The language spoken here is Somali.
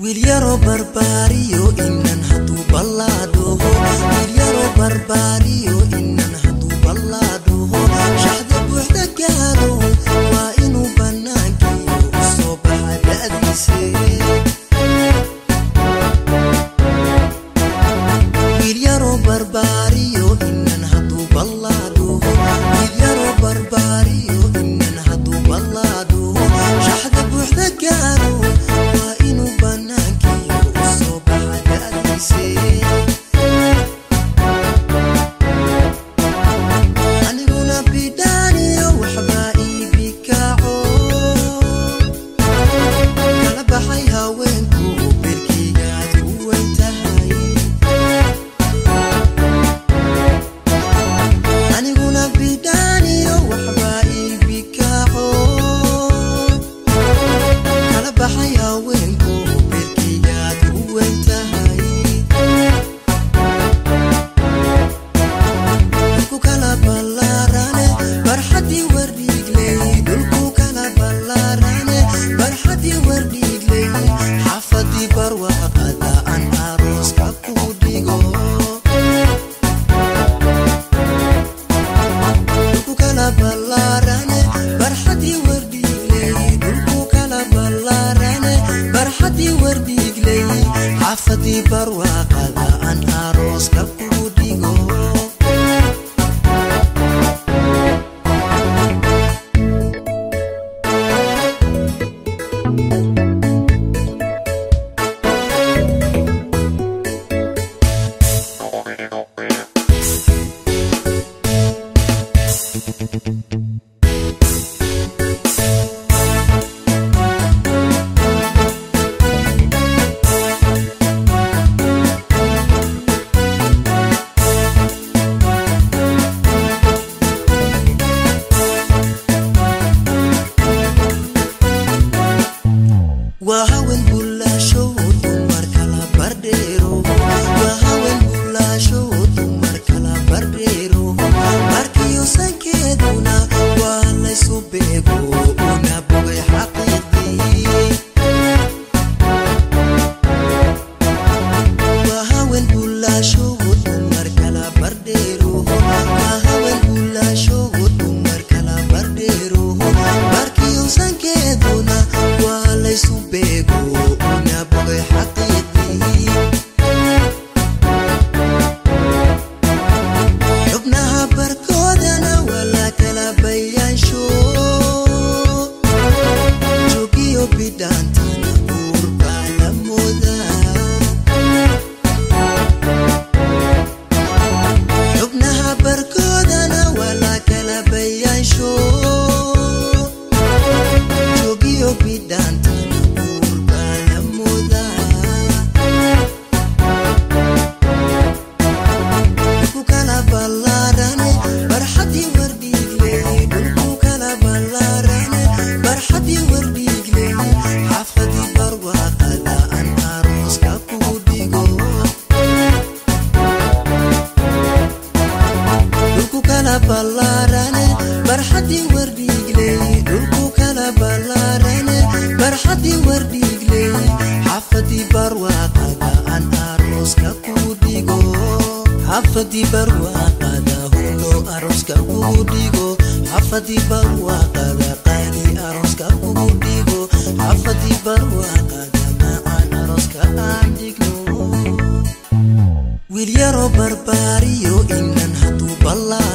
Wiil yaroo barbaariyo inan hadduu ballaadhoho, wiil yaroo barbaariyo inan hadduu ballaadhoho, shaxda buuxda gaaro waa inuu bannaankiyo u soo baxa da'diise. Wiil yaroo barbaariyo inan hadduu ballaadhoho, wiil yaroo barbaariyo inan hadduu ballaadhoho, shaxda buuxda gaaro waa inuu bannaankiyo u soo baxa da'diise. Aniguna bidhaaniyo waxbaa ii bikaaco, kala baxay haweenku berkigaad ku weyn tahay. Aniguna bidhaaniyo waxbaa ii bikaaco, kala baxay haweenku berkigaad ku weyn tahay. Dhulku kala ballaarane barxadii wardhiigley, dhulku kala ballaarane barxadii wardhiigley, xaafadii barwaaqada aan arooska ku dhigo. Dhulku kala ballaarane barxadii wardhiigley, dhulku kala ballaarane barxadii wardhiigley, xaafadii barwaaqada aan arooska ku dhigo. Waa haween bulaasho dumar kala bardheero, waa haween bulaasho dumar kala bardheero, barkiyo sankeeduna waa laysu beego una bogay xaqiiqdii. Waa haween bulaasho dumar kala bardheero, waa haween bulaasho dumar kala bardheero, barkiyo sankeeduna waa laysu beego una bogay xaqiiqdii. Xubnaha barkoodana waa la kala bayaansho, joogiyo bidhaantana buur baa la moodaa. Xubnaha barkoodana waa la kala bayaansho, joogiyo bidhaantana buur baa la moodaa. Dhulku kala ballaarane barxadii wardhiigley, dhulku kala ballaarane barxadii wardhiigley, xaafadii barwaaqada aan arooska ku dhigo. Dhulku kala ballaarane barxadii wardhiigley, dhulku kala ballaarane barxadii wardhiigley, xaafadii barwaaqada aan arooska ku dhigo. Xaafadii barwaaqada huno arooska ku dhigo, xaafadii barwaaqada qaali arooska ku dhigo, xaafadii barwaaqada macaan arooska aan dhigno. Wiil yaroo barbaariyo inan hadduu ballaadhoho.